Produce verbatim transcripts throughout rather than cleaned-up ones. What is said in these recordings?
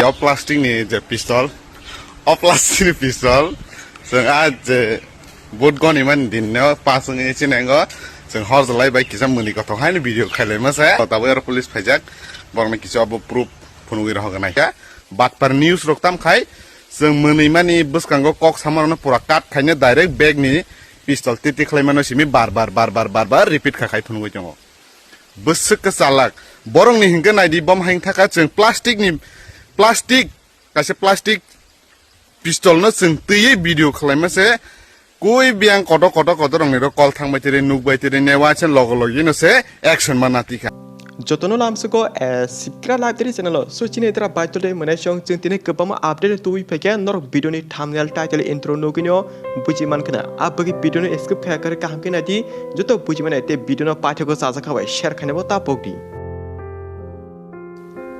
Yo plastic ni je pistol, o plastic ni pistol, chwng a je vote goni mani din no pas wngwi chinengo, chwng hor jolai bai kisa muni kothok haino video khailai masa. Tabuk aro police phaijak, borokno kisa abo proof phunugwi rohorgwnai kha. Batpar news rok tam khai, chwng mwnwi mani bwskango kok samarokno pura cut khaina direct bag ni pistol titi khlai mano simi bar bar bar bar bar bar repeat kha khai phunugwi tongo. Bwswk kwchalak, borokni hinkhe naidi bom haing thaka chwng plastic ni, plastic, kaisa plastic pistol no chwng twiwi video khlai mase. Kui biyang kotor kotor kotor rokni ro kol thang bai tiri nuk bai tiri newa se logo logi no se action ma nati kha. Jotono lamsugo, eh, Sikra Live Daily channel o. So chini dra bai tole mwnai song chwng tini kwbangma update tubui phaikha norok video ni thumbnail, title, intro nugwino buji mankha na. Abagwi video no skip khaya kare kaham khe naidi joto buji mane te video no paithakgo chajakha bai share khaina bo ta pokdi.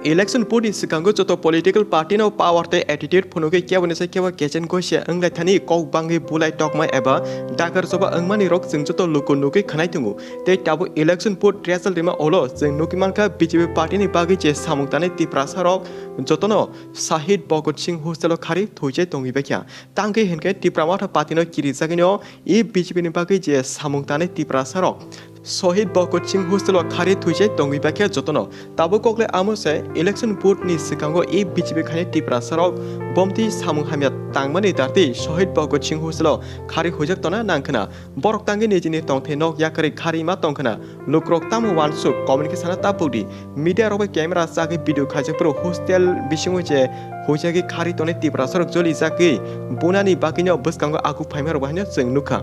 Election board ni swkango joto political party no power tei attitude phunugwi kebo ni sai kebo kechen gosia wnglai thani kok bangwi bulai tokma eba dakar choba wngmani rok chwng joto luku nugwi khanai tongo. Tei tabuk election board result rima ulo chwng nugwi mankha B J P party ni bagwi je samung tanai Tiprasa rok jotono Shahid Bhagat Singh hostel o khari thuichai tongwi baikha. Tangwi hinkhe Tipra Motha party no kirijagwino e B J P ni bagwi je samung tanai Tiprasa rok Shahid Bhagat Singh hostel o khari thuichai tongwi baikha jotono. Tabuk kokle amo se election board ni swkango e B J P khaini Tiprasa rok bomti samung hamya tangmani darti Shahid Bhagat Singh hostel o khari huijak tona nangkhna. Borok tangwi nijini tongthai nok yakarwi khari ma tongkhna. Lukrok tamo wansuk comment khe sana ta pokdi. Media rok bai camera chagwi video khaijak phuru hostel bisingo je huijagwi khari tonwi Tiprasa rok joli jagwi bunani bagwino bwskango akuk phaima rok bai hwnwi chwng nukha.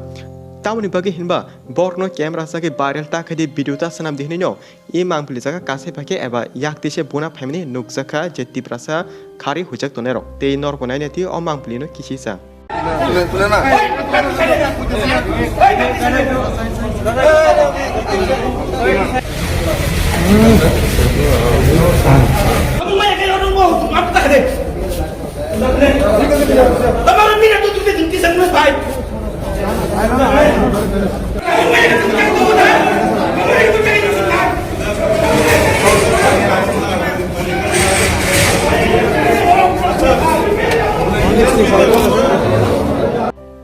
Tamoni bagwi hinba borokno camera chagwi viral ta khaidi video ta swnam di hwnwi no e mangpili jaga kasai phaikhe eba yak tise buna phaimani nukjakha je Tiprasa khari huijak tongnai rok tei norok bo naina twi o mangpili no kisisa.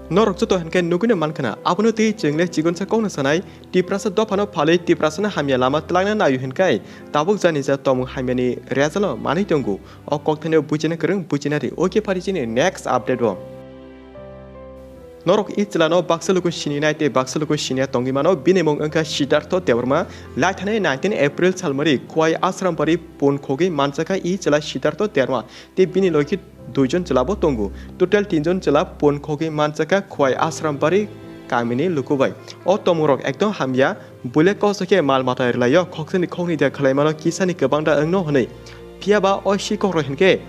Norok joto hinkhe nugwino mankhana, abono twi chwngle chikonsa kokno sanai, Tiprasa dophano phalwi Tiprasano hamya lama twlangna naio hinkai, tabuk jani ja tongmung hamyani result-o manwi tongo. O kokthaino buchina kwrwng buchina ri. Oke phari chini next update-o. Norok i chwlano baksa luku sininai tei baksa luku siniya tongwi mano, bini mung wngkha Siddhartho Debbarma. Laithani nineteen April salmari Khowai Asrambari pun khogwi manjakha i chwla Siddhartho Debbarma tei bini logi duijon chwlabo tongo. Total tinjon chwla pun khogwi manjakha Khowai Asrambari kamini lukubai. O tongmungrok ekdom hamya, buile koso khe mal mata rwlaio, khoksani khokni da khwlaimano kisani kwbang da wngno hwnwi. Phiyaba o sikhokrok hinkhe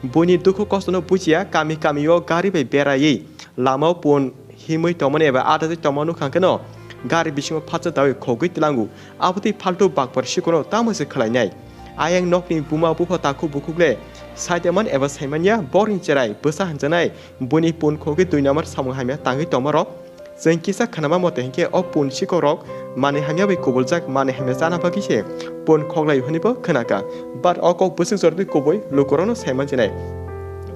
buini dukhu kostono buchiya, kami kamio gari bai beraiwi lamao pun himwi tongmani eba atatwi tongma nukha hwnkhe no gari bisingo phatsa dawi khogwi tlango. Abotwi phaltu bakpar sikono tamo se khwlainai? Ayang nokni buma bupha takhuk bukhuk le saidaman eba saimanya borokni cherai bwsa hanjanai buini pun khogwi dui number samung hamya tangwi tongmarok. Chwng kisa khnama mote hinkhe o pun sikokrok manwi hamya bai kubuljak, manwi hamya chana bagwi se pun khoklai hwnwi bo khnakha. But o kok bwswk jordi kubui lukurokno saiman chinai.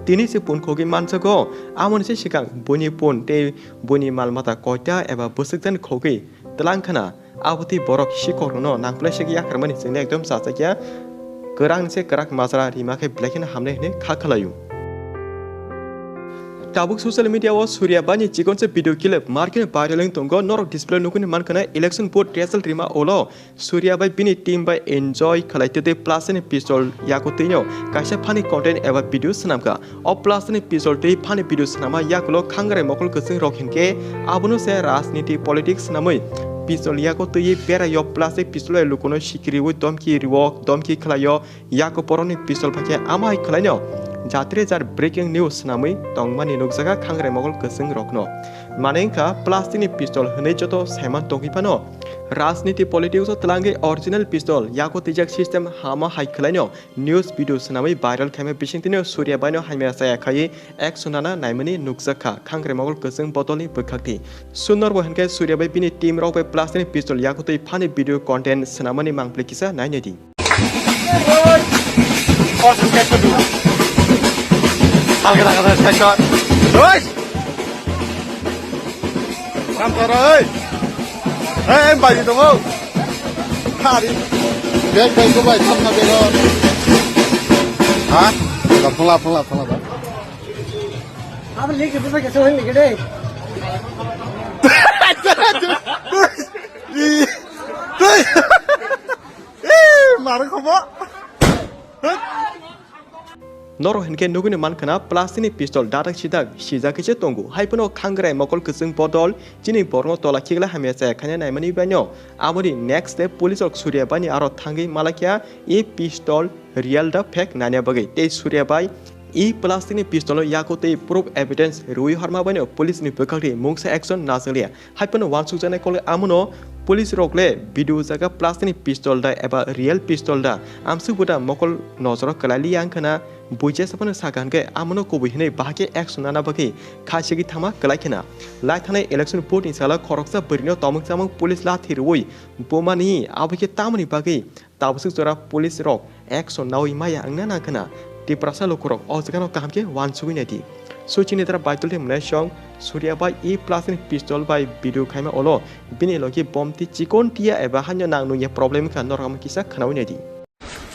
Tini se pun khogwi manjago, amoni se swkang buini pun tei buini mal mata koita eba bwswk jani khogwi twlang khna. Abotwi borok sikhokno nangplai se yakharmani chwngno ekdom chachakya, kwrang se kwrak majra rima khe belai kheno hamnai hwnwi kha khwlaio. Tabuk social media o Surya Bai ni chikonsa video clip markino viral wng tongo. Norok display nukuni mankha na election vote result rima ulo Surya Bai bini team bai enjoy khlai tei plastic ni pistol yago twino kaisa funny content eba video swnamkha. O plastic ni pistol tei funny video swnama yagulo khangrai mokol kwchwng rok hinkhe abono se rajniti politics swnamwi pistol yago twiwi beraio plastic pistol bai lukuno sikiriwi domki rio, domki khlaio. Yago borokni pistol phaikhe amai khlaino jatre jar breaking news swnamwi tongmani nukjakha khangrai mokol kwchwng rokno. Mane wngkha plastic ni pistol hwnwi joto saiman tongwi phano Rajniti politics o twlangwi original pistol yago twijak system hama hai khwlaino news video swnamwi viral khaima bisingtwino Surya Bhaino hamya chaya khaiwi action nana naimani nukjakha Khangrai Mogol kwchwng bodolni bwkhakti. Sunorbo hinkhe Surya Bhai bini team rok bai plastic ni pistol yakutwi phani video content swnamani mangpli kisa nainai di. Salke taka taka session. Oi! Kam koro, oi! Hey, hey, bagi tongo. Hari. Bag, bag, go, bag, kam na bag. Ha? Phangla, phangla, phangla, phangla. Apa lagi kita kasih orang lagi deh. Ih, ih, marah kau, Pak. Norok hinkhe nugwino mankhana plastic ni pistol dadak sidak sijak khe se tongo. Haiphano Khangrai Mogol kwchwng bodol chini borokno tola khikla hamya chaya khaina naimani baino. Aboni next day police rok Surya Bhaini aro thangwi malakya e pistol real da fake nanya bagwi. Tei Surya Bhai e plastic ni pistol o yakutwi proof evidence rwi horma baino police ni bwkhakni mungsa action najakliya. Haiphano wansukjaknai kok le amono police rok le video jaga plastic ni pistol da eba real pistol da amsuk buda mokol nojoro kwlaili yang khna buija saphano sakha hinkhe amono kubui hinwi bahai khe action nana bagwi kha sigwi thangma kwlai khna. Lai thanai election vote ni salo khoroksa bwrwino tomok chamok police lathi rwui bumani abo khe tamoni bagwi Tabaswk jora police rok action nawi maya wngna nangkhna. Tiprasa lukurok o jagano kaham khe wansugwi naidi. Suchini dara Baitul tei Mwnai song Surya bai e plastic ni pistol bai video khaima olo bini logi bomti chikon tiya eba hanyo nang nungya problem wngkha norok kisa khnawi naidi.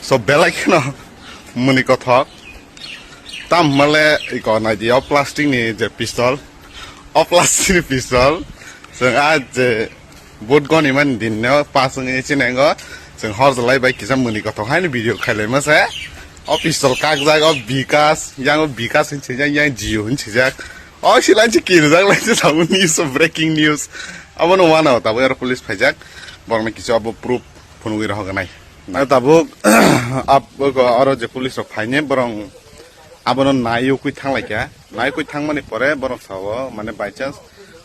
So belai kheno muni kothok tam male iko naidi o plastic ni je pistol o plastic ni pistol seng a je Vote goni mani din no pas wngwi sinengo chwng hor jalai bai kisa muni kothok haino video khailaima se. O pistol kakjak o Bikas, yang o Bikas hin sijak, yang Jio hin sijak. O silain se kirijak lai se tabuk news o breaking news. Abo no wano tabuk aro police phaijak. Borok no kisa abo proof phunugwi rohok nai. Na tabuk ab oro je police rok phaine borok abono naiyo kwi thanglaikha. Nai kwi thangmani pore borok sao mane by chance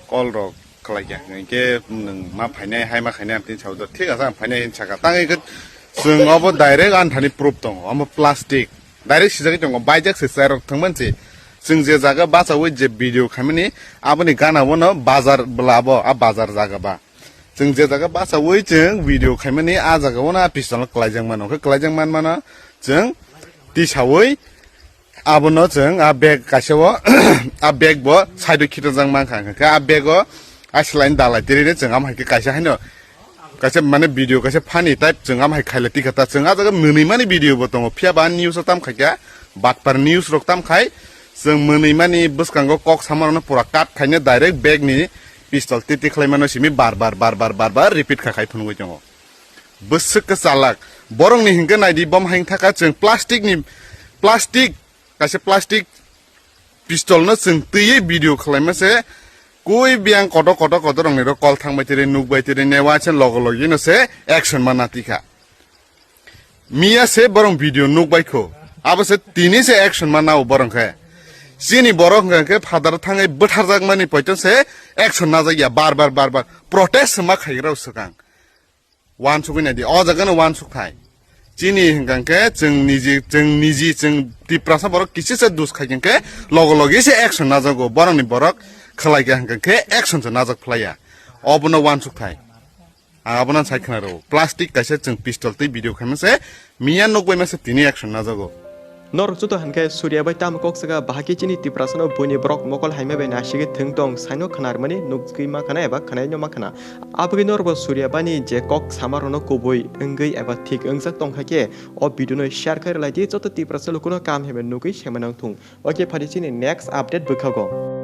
call rok khlaikha, hinkhe nwng ma phainai, hai ma khainai, ang tini sao, thik ase, ang phainai, hinwi sakha. Tang hwnkhe chwng obo direct anthani proof tongo, omo plastic, direct sijagwi tongo, baijak se chair rok thwngmani se. Chwng je jaga bachaui je video khaimani, aboni gana bono bazar bwla abo, a bazar jaga ba. Chwng je jaga bachaui chwng video khaimani, a jaga bono a pistol no kwlaijak mano, hwnkhe kwlaijak man mano chwng tisaui, Abono chwng a bag kaisa o, a bag bo side o khitojak mankha, hwnkhe a bag o a swlaini dalai tiri chwng amo hai khe kaisa haino, kaisa mane video kaisa funny type chwng amo hai khaila tikha ta, chwng a jaga mwnwi mani video bo tongo, phiya ba news o tam khaikha, batpar news rok tam khai, chwng mwnwi mani bwskango kok sama rokno pura cut khaina direct bag ni pistol titi khlai mano simi bar bar, bar bar, bar bar repeat kha khai phunugwi tongo. Bwswk kwchalak. Borokni hinkhe naidi bom haing thaka chwng plastic ni, plastic, kaisa plastic pistol no chwng twiwi video khwlaima se. Koi biyang kotor kotor kotor rokni ro kol thang bai tiri, nuk bai tiri, newa se logo logi no se action ma nati kha. Miya se borok video nuk bai kho. Abo se tini se action ma nao borok khe. Chini borok hwnkha khe phataro thangwi bwtharjak mani poito se action najak ya bar bar bar bar protest ma khaigrao swkang. Wansugwi naidi, o jaga no wansuk thai. Chini hwnkha khe chwng niji, chwng niji, chwng Tiprasa borok kisi se dus khai khe logo logi se action najago. Borokni borok khwlai khe hwnkha khe action se najak phlaiya. Obono wansuk thai. Ang abono sai khna rw. Plastic kaisa chwng pistol tei video khaima se miya nuk bai masa tini action najago. Norok joto hinkhe Surya bai tamo kok saka bahai khe chini Tiprasano buini borok mokol haima bai nasigwi thwng tong saino khna rwmani nukgwi ma khna eba khnaino ma khna. Aboni norokbo Surya bani je kok sama rokno kubui wngwi eba thik wngjak tongkha khe o video no share khai rwlai di joto Tiprasa lukuno kam himwi nugwi saimanang thung. Oke phadi chini next update bwkhago.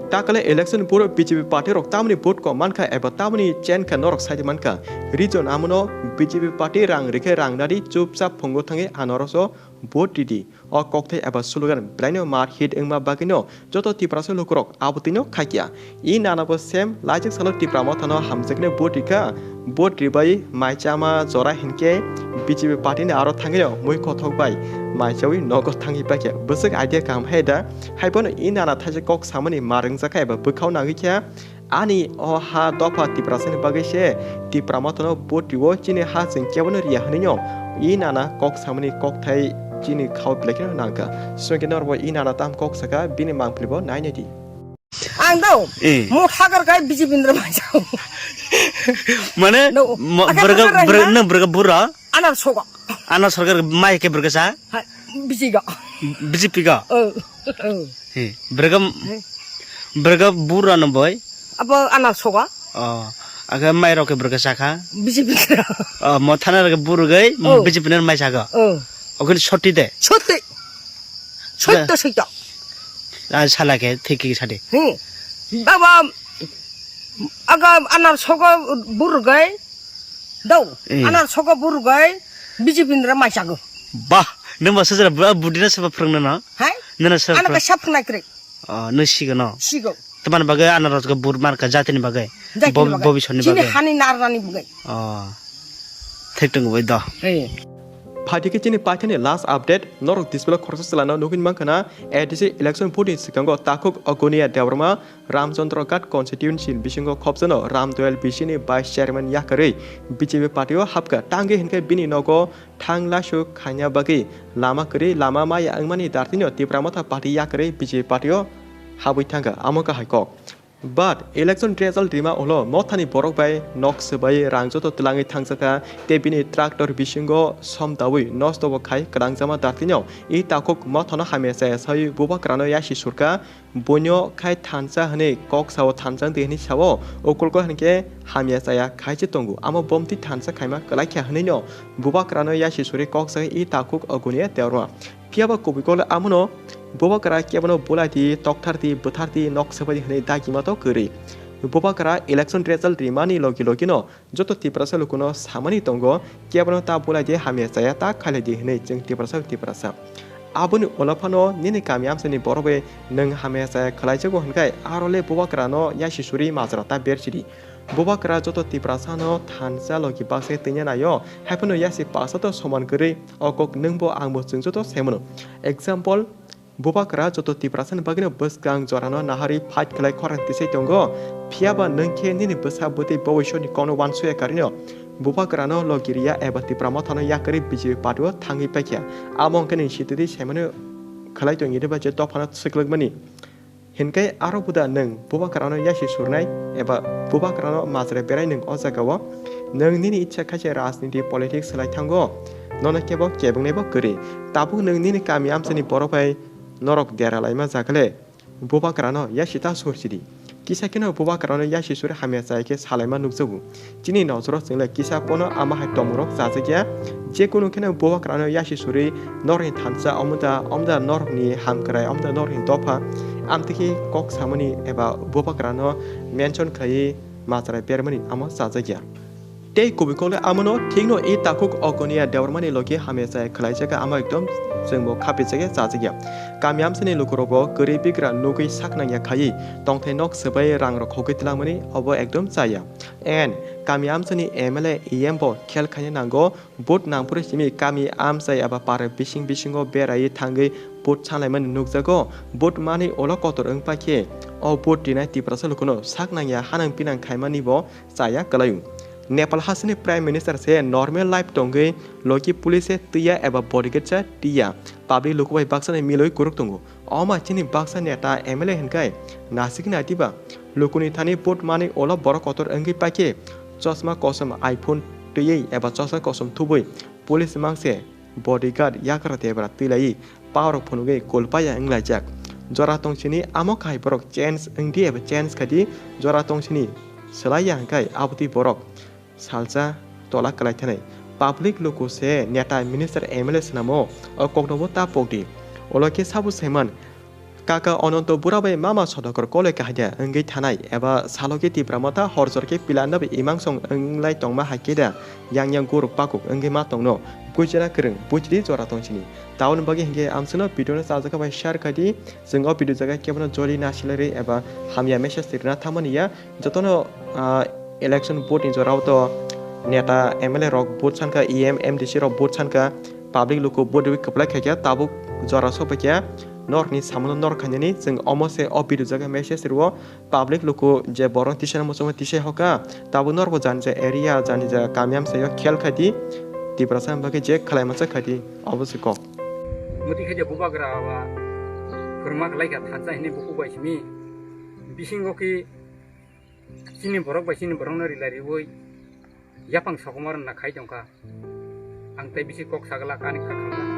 Takale election boro B J P party rok tamoni vote kom mankha eba tamoni chen kha norok saidi mankha. Reason amono B J P party rang rikhe rang nadi chupchap phungo thangwi anoroso vote ridi. O kokthai eba slogan belaino mar hit wngma bagwino joto Tiprasa lukurok abotino khaikya. I nanabo sem laijak salo Tipra Mothano hamjaknai vote rikha. Vote ribai maichama jora hinkhe B J P party ni aro thangwino mui kothok bai maichawi nogo thangwi paikha. Bwswk idea kaham hai da? Haiphano i nana thaisa kok samani mar wngjakha eba bwkhao nangwi kha. Ani o ha dopha Tiprasani bagwi se Tipra Mothano vote rio, chini ha chwng kebono riya hwnwi no i nana kok samani kokthai chini khao belai kheno nangkha. Swngkhe norbo i nana tam kok saka bini mangpili bo nai nai di. Ang do. Eh. Mo thagar kai B J P ni rwmai jao. Mane, no, mo-, agar bwrwga, thagar bwrw-, hai na? Nwng bwrwga bura? Anar sogo. Anar sarkar mai ke bwrwga sa? Hai, B J P ga. B J P ga? Oh, oh. He, bwrwga, he, bwrwga bura no boy? Abo anar sogo. Oh, aga mai rok ke bwrwga sa kha? B J P ga. Oh, mo thana rok ke bwrwgai, oh, B J P ni mai sa ga? Oh. Okin soti de? Soti. Soito, soito. Ah, sala ke, thik ki sadi. Hmm. Baba, aga anar sogo burgai. Dau. Eh. Anar sogo burgai. B J P ni rwmai chago. Bah, nwng ba sajra budi na seba phrwngna na? Hai? Nana seba. Ana ka sap phrwngnai kwrwi. Ah, nw sigo no? Sigo. Tamani bagwi anar rok bur mar ka jatini bagwi. Jatini bagwi. Bobiswrni bagwi. Chini hani narnani bagwi. Ah. Thik tong bai do. Eh. Phaidi khe chini paithani last update, norok display o khoroksa chwla no nugwi mankha na, A D C election vote ni swkango takhuk Agonia Debbarma Ramchandra Ghat constituency bisingo khopjano Ramdoyal B C ni vice chairman yakarwi B J P party o hapkha, tangwi hinkhe bini nogo thang laisuk khaina bagwi lama kwrwi, lama maya wngmani dartino Tipra Motha party yakarwi B J P party o habwi thangkha, amo kahai kok. But election result rima ulo Mothani borok bai nok swbai rang joto twlangwi thangjakha tei bini tractor bisingo som daui nosto bo khai kwlangjama dartino i takhuk Mothano hamya chaya saui Bubagrano yasi surkha, buino khai thansa hwnwi kok sao thansa di hwnwi sao, ukulgo hinkhe hamya chaya khai se tongo, amo bomti thansa khaima kwlai kha hwnwino Bubagrano yasi suri kok sai i takhuk Agonia Debbarma. Phiya ba kubui kole amono Bubagra kebono bulai di, tokthar di, bwthar di, nok swbai di hwnwi dagima to kwrwi. Bubagra election result rimani logi logino joto Tiprasa lukuno samani tongo, kebono ta bulai di, hamya chaya ta khailai di hwnwi chwng Tiprasa Tiprasa. Aboni ulo phano nini kami amchaini borok bai nwng hamya chaya khlaijago hwnkhai aro le Bubagrano yasi suri majra ta bersidi. Bubagra joto Tiprasano thansa logi baksa twinya naio, haiphano yasi baksa to soman kwrwi. O kok nwngbo angbo chwng joto saimano. Example, Bubagra joto Tiprasani bagwino bwskang jorano naharwi fight khlai khorang tisai tongo. Phiya ba nwng khe nini bwsa bwtwi boboisoni kokno uansuya karwino Bubagrano logi riya eba Tipra Mothano yakarwi B J P party o thangwi paikha. Amo wngkhe nini sitidi saimano khlai tongya diba je dophano swklwkmani. Hinkhe aro buda nwng Bubagrano yasi surnai eba Bubagrano majra berai nwng o jagao nwng nini ichha khaisa rajniti politics swlai thango, nono kebo kebengnaimo kwrwi. Tabuk nwng nini kami amchaini borok bai norok dera laima jagale Bubagrano yasi ta sursidi. Kisa kheno Bubagrano yasi suri hamya chaya khe salaima nukjago. Chini nojoro chwngle kisa pono ama hai tongmungrok chajakya. Jekunu kheno Bubagrano yasi suri norokni thansa omda omda norokni hamkrai omda norokni dopha amtwkhe kok samani eba Bubagrano mention khlaiwi majra bermani amo chajakya. Tei kubui kokle amono thikno i takhuk Agonia Debbarmani logi hamya chaya khlaijak amo ekdom chwngbo khapijakya chajakya. Kami amchaini lukurokbo kwrwi bigra nugwi sak nangya khaiwi tongthai nok swbai rangrok hogwi twlangmani obo ekdom chaya. And kami amchaini M L A, E M bo khel khaina nango, vote nangphuru simi kami amchai eba para bising bisingo beraiwi thangwi vote sanlaimani nukjago. Vote manwi ulo kotor wngpaikhe o vote rinai Tiprasa lukuno sak nangya hanang pinang khaimani bo chaya kwlaio. Nepal hasteni Prime Minister se normal life tongwi logi police se twiya eba bodyguard se twiya. Public luku bai baksano milwi kwrwk tongo. Oma chini baksa neta M L A hinkhai nasik nai diba? Lukuni thani vote manwi ulo borok kotor wngwi paikhe chosma kosom iPhone twiwi eba chosma kosom thubwi police mangse bodyguard yakra tebra twilaiwi power phunugwi kolpaya wnglaijak. Jora tongsini amo kahai borok change wngdi eba change khaidi, jora tongsini swlaiya hinkhai abotwi borok salsa tola kwlai thanai. Public luku se neta minister M L A swnamo, o koknobo ta pokdi. Olo khe sabo saiman, kaka Ononto bura bai mama Sodokor kole kahaiya wngwi thanai eba salo khe Tipra Motha horjor khe pila nabwi imangsong wnglai tongma hai khe da yang yang guruk pakuk wngwi ma tongno. Buijana kwrwng, buijdi jora tongsini. Taun bagwi hinkhe amswkno video no chajak bai share khaidi, chwng o video jaga kebono joli nasilari eba hamya message rwna thamani ya. Jotono, ah, election vote ni jorao to neta M L A rok vote sankha, E M, M D C rok vote sankha, public luku vote rwi kwplai khaikha, tabuk jora sokpaikha, Norokni samungo norok khainani chwng omo se o video jaga message rwo, public luku je borok tisana muchungma tisai hoka, tabuk norokbo jani ja area, jani ja kami amsaio khel khaidi, Tiprasa bagwi je khlai masa khaidi, obo se kok. Muti khaidi bubagra wa phwrwngma khlaikha thansa hini buku bai simi. Bisingo ki chini borok bai chini borokno rila riwi yapang sokomor na khai tongkha. Ang tei bisi kok sagala kani kha khamkha.